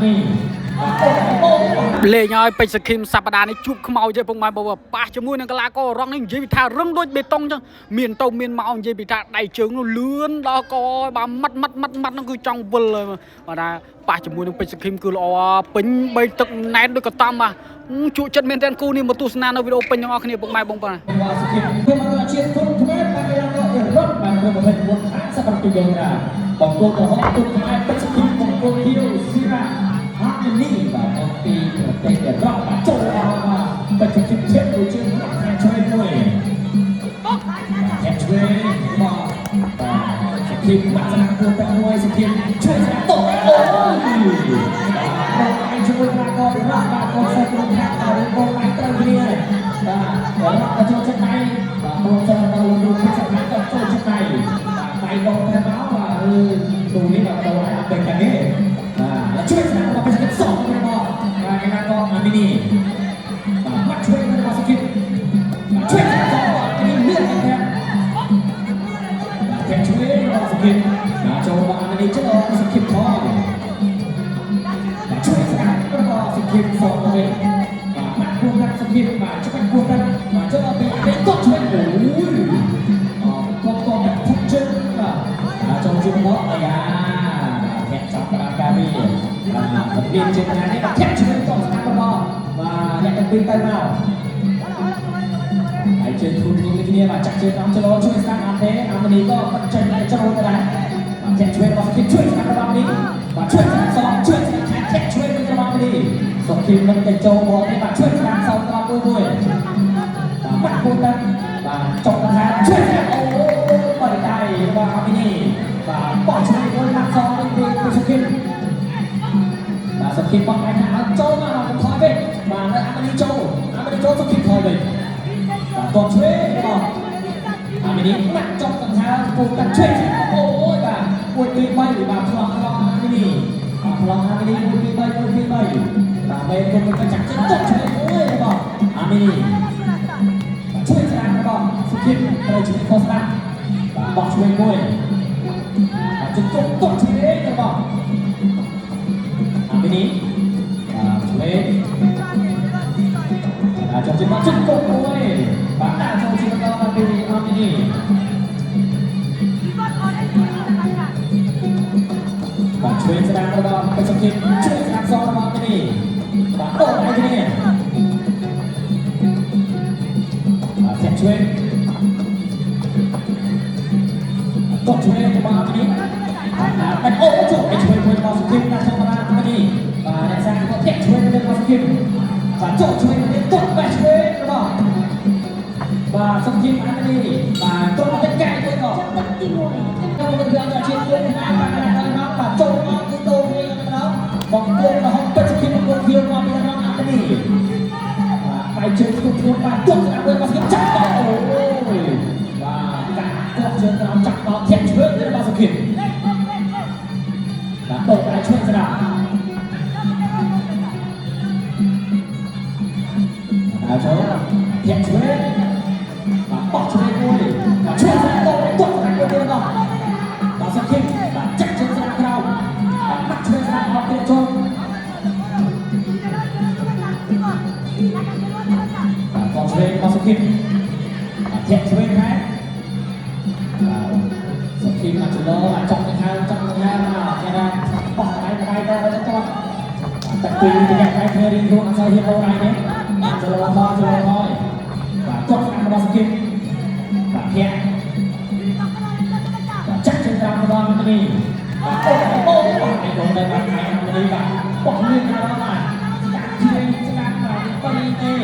មីនីអូអូ លេងឲ្យពេជ្រសខឹមសប្តាហ៍នេះជួបខ្មោចទេពុកម៉ែបងប្អូនប៉ះជាមួយនឹងកីឡាកររងនេះនិយាយពីថារឹងដូចបេតុងចឹងមានទៅមានមកនិយាយពីថាដៃជើងនោះលឿនដល់កហើយបាទម៉ាត់ម៉ាត់ម៉ាត់ម៉ាត់ហ្នឹងគឺចង់វិលហើយបាទថាប៉ះជាមួយនឹងពេជ្រសខឹមគឺល្អពេញបីទឹកណែនដូចកតំបាទជក់ចិត្តមែនទែនគូនេះមកទស្សនានៅវីដេអូពេញទាំងអស់គ្នាពុកម៉ែបងប្អូន របស់សុខិគុំអន្តរជាតិគុំខ្មែរបានកីឡាករអ៊ីរ៉ង់បានធ្វើ29 57គីឡូក្រាមបង្គោលក្រហមគុំខ្មែរពេជ្រសខឹមបង្គោលខៀវស៊ីរ៉ាហាក់នីបាទមកពីប្រទេសអ៊ីរ៉ង់បាទចូលដល់បាទពេជ្រសខឹមឈិតមួយជើងខាងឆ្វេងមួយខាងឆ្វេងបាទបាទសុខិបាក់ស្នាមគួរតែមួយសុខិជួយស្នាមតអូយបាទបងឯងជួយកីឡាករអ៊ីរ៉ង់បាទកូនសិស្សក្រុមខាងតបងឯងត្រូវគ្នាបាទរ៉ង់ក៏ចូលចិត្តដៃបាទបងសិស្សដល់លោកគ្រូពិសេសណាស់ក៏ចូលចិត្តដៃបាទដៃបងទៅមកបាទអឺទូនេះបាទដល់អត់ដឹងតែនេះបាទជួយស្នាមរបស់ពិសេសសងទៅមកបាទកីឡាករអាមីនីបាទបាត់ជួយរបស់សុខិបាទជួយស្នាមសងអាមីនីលឿនមែនទេបាទតែជួយរបស់សុខិបាទចូលរបស់អាមីនីចលសុខិផង បាទជួយស្ដាប់របស់សុខិសងទៅវិញបាទបាក់គួរកាត់សុខិបាទច្បាច់គួរកាត់បាទចូលដល់ពីអេតជួយអូយអកកកតែភុកជើងបាទចូលជាមកអាយ៉ាធាក់ចាប់ក្តារការនេះបាទមានជាណានេះបាទធាក់ជួយតស្ដាប់របស់បាទអ្នកទាំងពីរទៅមកហើយជើងធូនធូនគ្នាបាទចាក់ជើងអំចលោជួយស្ដាប់អត់ទេអាមនីក៏បាត់ចេញដែរចូលទៅដែរបាទធាក់ជួយរបស់សុខិជួយស្ដាប់របស់នេះបាទជួយស្ដាប់សងជួយស្ដាប់ខាងធាក់ជួយនឹងរបស់នេះសុខិមិនទៅចូលមកនេះបាទជួយស្ដាប់សងត្រង់មួយមួយបាទបាក់ពូទឹកបាទចុកថាជួយស្ដាប់អូបរិដៃរបស់អាមនីបាទបោះជួយមួយបាក់សងវិញពីសុខិបាទសុខិបោះឯខាងចូលមកបាទថយវិញបាទនៅអាមនីចូលអាមនីចូលសុខិថយវិញបាទតបជួយរបស់អាមីនីបាក់ចុកកង្ហាពូតាក់ជួយអូយបាទ1 2 3បាទផ្លោះផ្លោះអាមីនីបាទផ្លោះអាមីនី1 2 3 1 2 3បាទពេលគុំទៅចាក់ជិះតបជួយមួយរបស់អាមីនីបាទជួយស្ដាប់របស់សុខិត្រូវជួយខុសស្ដាប់បាទបោះជួយមួយបាទជិះតបជួយរបស់អាមីនីបាទជួយបាទចុះជិះមកជិះគុំមួយបាទដាក់ចូលជាបន្តមកពីអាមីនីបាទជួយស្ដាប់របស់ពេជ្រសុខិជួយស្ដាប់សងរបស់នេះបាទអូដៃគ្នាបាទធាក់ជួយតបជួយរបស់នេះបាទអូចូលឲ្យជួយមួយរបស់សុខិណាធម្មតានេះបាទអ្នកសាក៏ធាក់ជួយរបស់សុខិបាទចូលជួយនេះតបបែជួយរបស់បាទសុខិអានេះបាទចូលមកតែកែមួយក៏ ទី1 ចូលមករឿងជាតិគុំខ្មែរបាទដល់មកបាទចូលមកគឺដូរគ្នាម្ដងបងគុំរហូតពេជ្រគិមគុំខៀវមកពីរងអានេះបាទបាយជើងគុំខ្លួនបាទទុកស្ដាប់វិញមកស្គីចាប់តអូយបាទកាត់គាត់ជើងក្រោមចាប់ដល់ធាក់ឆ្វេងរបស់សុខិនបាទតដៃឆ្វេងស្ដាប់បាទចូលធាក់ឆ្វេងបាទបោះឆ្វេងមួយបាទឆ្វេងស្ដាប់តទុកស្ដាប់មួយទៀតរបស់ បាទសុខិនបាទចាក់ជើងស្ដាប់ក្រោមបាទបាក់ឆ្វេងស្ដាប់អត់ទៀតចូលបាទកងឆ្វេងរបស់សុខិនបាទធាក់ឆ្វេងដែរបាទសុខិនមកចលោបាទចង់ទៅខាងចង់ទៅខាងមកគេថាបោះដៃដៃដល់ទៅគាត់បាទតែពីរទៅដៃគ្នារៀងខ្លួនអត់សូវហ៊ានលោដៃទេបាទចលោថយចលោថយបាទគាត់ស្ដាប់របស់សុខិនបាទធាក់បាទចាក់ជើងក្រោមរបស់អាមីនីបាទអូអូបាទឯកូនទៅបាទឯអាមីនីបាទបោះលឿនណាស់បាទស្ដាប់ជាងស្ដាប់បាទបីទេ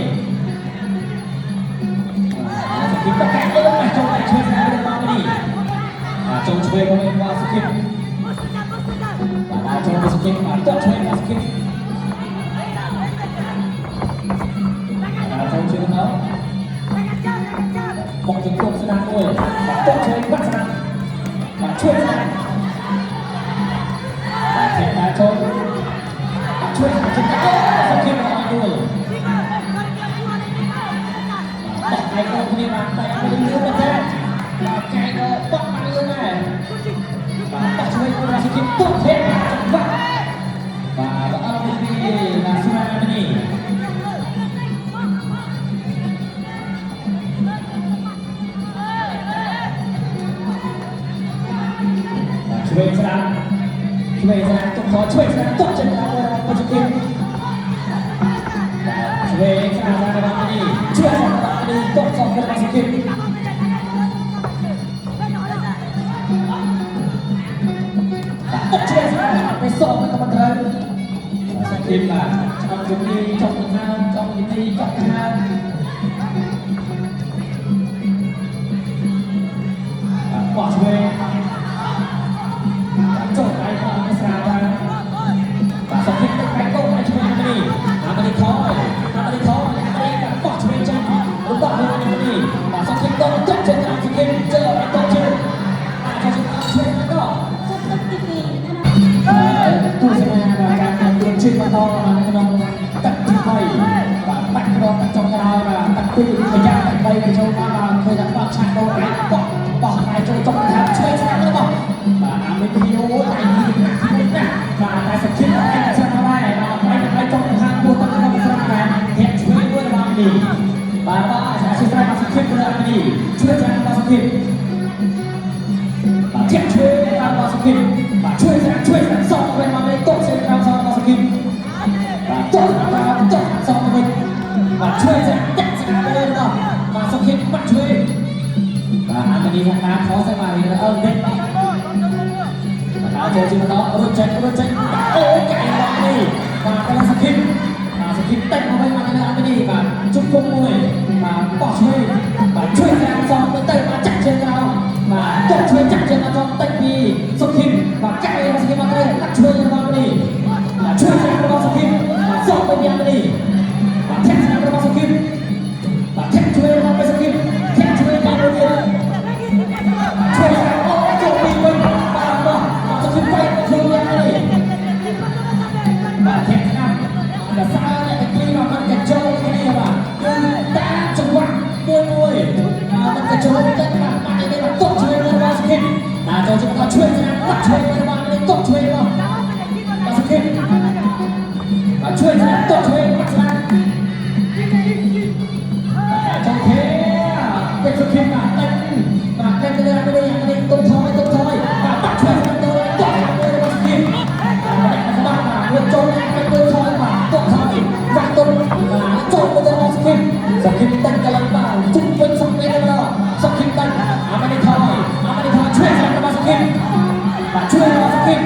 បាទសុគីបកែអូបាទចូលទៅជួយស្ដាប់របស់អាមីនីបាទចូលជួយរបស់សុគីបាទចូលទៅសុគីបាទតជួយរបស់សុគីបាទចូលជួយទៅបោះជង្គង់ស្ដាប់មួយបាទតជួយបាត់ស្ដាប់បាទជួយស្ដាប់បាទធាក់ដែរចូលបាទជួយស្ដាប់ជិះអូសុខិមកឲ្យមួយបោះឯកូនគ្នាបាទតែអត់លឿនទេបាទកែក៏បោះបានលឿនដែរបាទបោះជួយរបស់សុខិទុកធាក់ចង្វាក់បាទ នេះ ឆ្វេងស្ដាំឆ្វេងស្ដាំទុកថយឆ្វេងស្ដាំទុកចេញក្រៅរបស់សុខភាពឆ្វេងស្ដាំរបស់នេះឆ្វេងស្ដាំរបស់នេះទុកសងរបស់សុខភាព បាទឆ្វេងស្ដាំទៅសងទៅមិនត្រូវសុខភាពបាទចង់ជំនាញចង់ដង្ហើមចង់វិធីចង់ដង្ហើមបាទបោះឆ្វេង ចូលដៃផងស្រាលដែរបាទសុខភាពទឹកដៃកូនដៃឆ្វេងនេះអាមនេះថយអាមនេះថយអាមនេះបាទបោះឆ្វេងចាំរបស់អាមនេះបាទសុខភាពតទឹកចេញតាមសុខភាពជើដៃតជើងបាទចូលឆ្វេងដល់ ទឹកទី2ណា ទស្សនាបាទការប្រកួតជិះបន្តបាទក្នុងទឹកទី3បាទបាក់ក្រទឹកចុងក្រោយបាទទឹកទីប្រយ៉ាទឹក3ទៅចូលមកបាទឃើញថាបាក់ឆាក់ដូនដៃបោះបោះដៃចូលចុងថាឆ្វេងស្ដាំរបស់បាទអាមេរីអូដៃនេះណាស់ណាស់បាទតែសខិនដៃស្រាដែរបាទដៃដៃចុងខាងពួតទឹករបស់ស្រាដែរធាក់ឆ្វេងមួយរបស់នេះបាទបាទអាស៊ីស្រាសខិនមួយរបស់នេះឆ្វេងស្រារបស់សខិន បាទធាក់ឆ្វេងរបស់សុខិនបាទជួយស្រាជួយស្រាសងវិញមកវិញតក់សេក្រោមសងរបស់សុខិនបាទតក់ក្រោមតក់សងទៅវិញបាទជួយស្រាតាក់ស្រាទៅលើដល់បាទសុខិនបាត់ឆ្វេងបាទអានេះហងណាខសបាទអើវិញបាទដល់ចូលជាបន្តរត់ចេញរត់ចេញអូកែបងនេះបាទដល់សុខិនបាទសុខិនតិចមកវិញមកនៅអានេះបាទជុំគុំមួយបាទបោះឆ្វេងបាទជួយស្រាសងទៅទៅបាទចាក់ជើងក្រោមបាទតក់ឆ្វេងចាក់ជើងមកចំតិចពីសុខិនបាទកែរបស់សុខិនមកទៅដាក់ឆ្វេងរបស់នេះបាទជួយស្រារបស់សុខិនបាទសងទៅយ៉ាងនេះបាទធាក់ស្រារបស់សុខិនបាទធាក់ឆ្វេងរបស់សុខិនធាក់ឆ្វេងមកទៀតឆ្វេងស្រាអូចូលពីវិញបាទបាទសុខិនไปខ្លួនយ៉ាងនេះបាទធាក់ស្រាដល់សារអ្នកទាំងពីរបាទមិនកញ្ចូលគ្នាបាទគឺតាមចង្វាក់មួយមួយមិនកញ្ចូលទៅបាទបាត់នេះបាទទុកឆ្វេងរបស់សុខិនបាទចូលជាបន្តឆ្វេងស្រាបាត់ឆ្វេងរបស់នេះទុកឆ្វេងមកបាទសុខិនបាទឆ្វេងស្រាទុកឆ្វេងបាត់ស្រាបាទចូលទេពេជ្រសុខិនបាទតិចបាទតិចទៅលើនេះយ៉ាងនេះទុកថយទុកថយបាទបាត់ឆ្វេងស្រាទៅទុកមួយរបស់សុខិនបាទបាទបាទចូលទៅទៅថយបាទទុកថយបាត់ទុកបាទចូលទៅដល់សុខិនសុខិនតិចកន្លងបាទជុំវិញសុខិនទៅដល់សុខិនតិចអានេះថយអានេះថយឆ្វេងស្រារបស់សុខិនបាទឆ្វេងរបស់សុខិន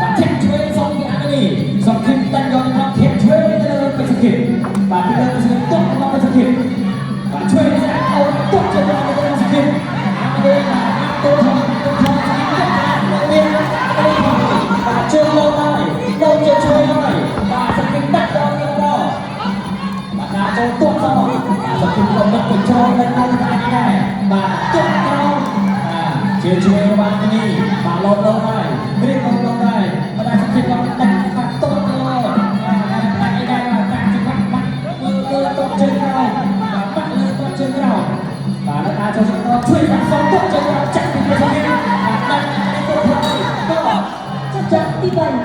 បាទធាក់ឆ្វេងសុំពីអានេះសុខិនតិចយកទៅធាក់ឆ្វេងទៅលើពេជ្រសុខិនបាទពីលើសុខិនទុកមកពេជ្រសុខិនបាទឆ្វេងស្រាអូទុកជើងទៅសុខិនអានេះបាទទុកថយទុកថយទុកមានបាទជើងលោហើយលោជើងឆ្វេងហើយបាទសុខិនដាក់ដល់ទៅដល់បាទដាក់ចូលទុកសោះសុខិនក៏មិនបញ្ចូលនៅក្នុងតែដែរបាទទុកក្រោមបាទជាឆ្វេងរបស់នេះបាទលោលោហើយរៀបលោលោហើយបាទសុខិនក៏ដាក់បាទទុកទៅបាទដាក់អីដែរបាទដាក់ចង្វាក់បាត់លើទុកជើងក្រោមបាទបាក់លើទុកជើងក្រោមបាទដល់ចូលចូលជួយដាក់សងទុកជើងក្រោមចាក់ពីសុខិនបាទដាក់ទៅហើយក៏ ទឹកទី3